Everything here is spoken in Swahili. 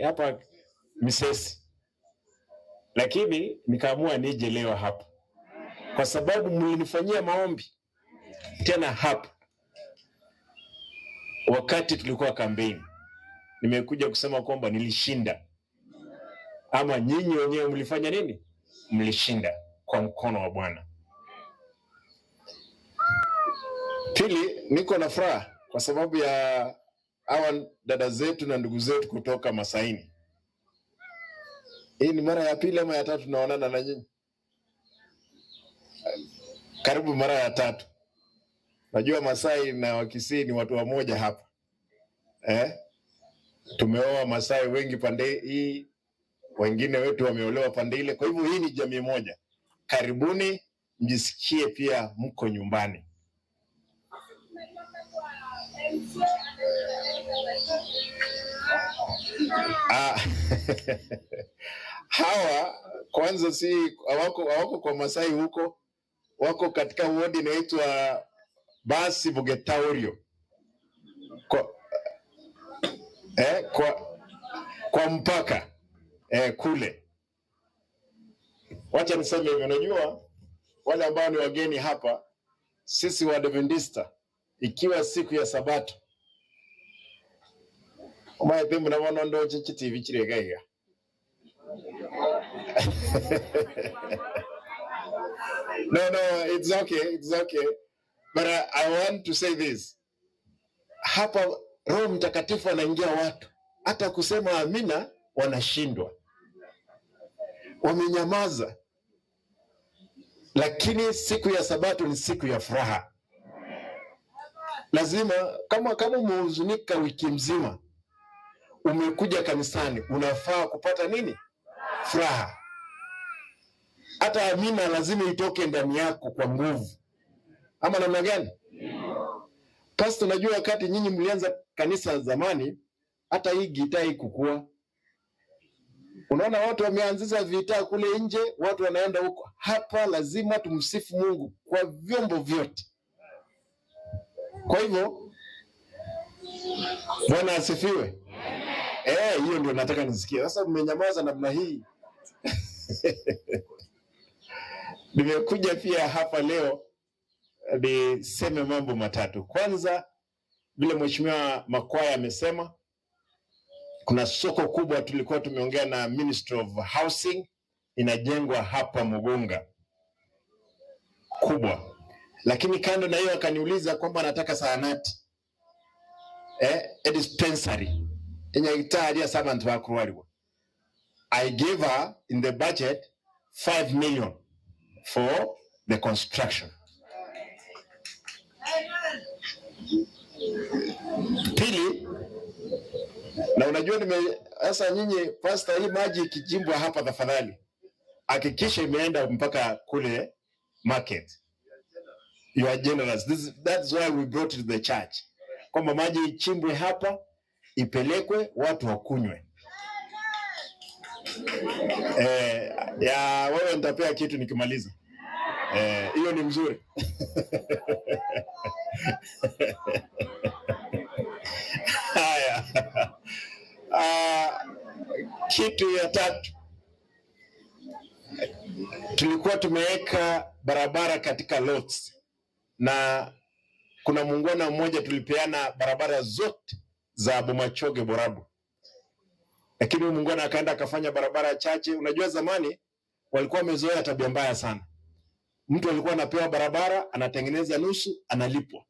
hapa Misesi, lakini nikaamua nije leo hapa kwa sababu mlinifanyia maombi tena hapa wakati tulikuwa kampeni. Nimekuja kusema kwamba nilishinda, ama nyinyi wenyewe mlifanya nini? Mlishinda kwa mkono wa Bwana. Pili, niko na furaha kwa sababu ya hawa dada zetu na ndugu zetu kutoka Masaini. Hii ni mara ya pili ama ya tatu tunaonana na nyinyi? Karibu mara ya tatu. Najua Masai na Wakisii ni watu wamoja hapa. Tumeoa Masai wengi pande hii, wengine wetu wameolewa pande ile. Kwa hivyo hii ni jamii moja. Karibuni, mjisikie pia mko nyumbani. Hawa kwanza si hawako kwa Masai huko, wako katika ward inaitwa Basi Bugetaurio. Kwa mpaka kule. Wacha niseme hivi, unajua wale ambao ni wageni hapa, sisi wa Adventista ikiwa siku ya Sabato omaye na bono ndoche chitivi chiregaiga. No, it's okay, it's okay. But I want to say this. Hapa Roho Mtakatifu anaingia watu, hata kusema amina wanashindwa, wamenyamaza. Lakini siku ya Sabato ni siku ya furaha. Lazima kama umehuzunika wiki mzima, umekuja kanisani, unafaa kupata nini? Furaha. Hata amina lazima itoke ndani yako kwa nguvu. Ama namna gani? Pastor, najua wakati nyinyi mlianza kanisa zamani, hata hii gitaa haikukua. Unaona watu wameanzisha vita kule nje, watu wanaenda huko. Hapa lazima tumsifu Mungu kwa vyombo vyote. Kwa hivyo Bwana asifiwe. Hiyo ndio nataka nisikie. Sasa mmenyamaza namna hii. Nimekuja pia hapa leo niseme mambo matatu. Kwanza, vile Mheshimiwa Makwaya amesema, kuna soko kubwa tulikuwa tumeongea na Ministry of Housing inajengwa hapa Mugunga kubwa. Lakini kando na hiyo akaniuliza kwamba anataka zahanati, dispensary enyagitari sabantu bakurwariwa. I gave her in the budget 5 million for the construction. Pili, na unajua sasa nyinyi pastor, hii maji ikichimbwa hapa tafadhali hakikisha imeenda mpaka kule market. You are generous. That's why we brought it to the church. Kwamba maji ichimbwe hapa ipelekwe watu wakunywe. Ya wewe nitapea kitu nikimaliza. Hiyo ni mzuri. Haya. Kitu ya tatu, tulikuwa tumeweka barabara katika lots, na kuna muungwana mmoja tulipeana barabara zote za Bomachoge Borabu, lakini muungwana akaenda akafanya barabara chache. Unajua zamani walikuwa wamezoea tabia mbaya sana. Mtu alikuwa anapewa barabara, anatengeneza nusu, analipwa.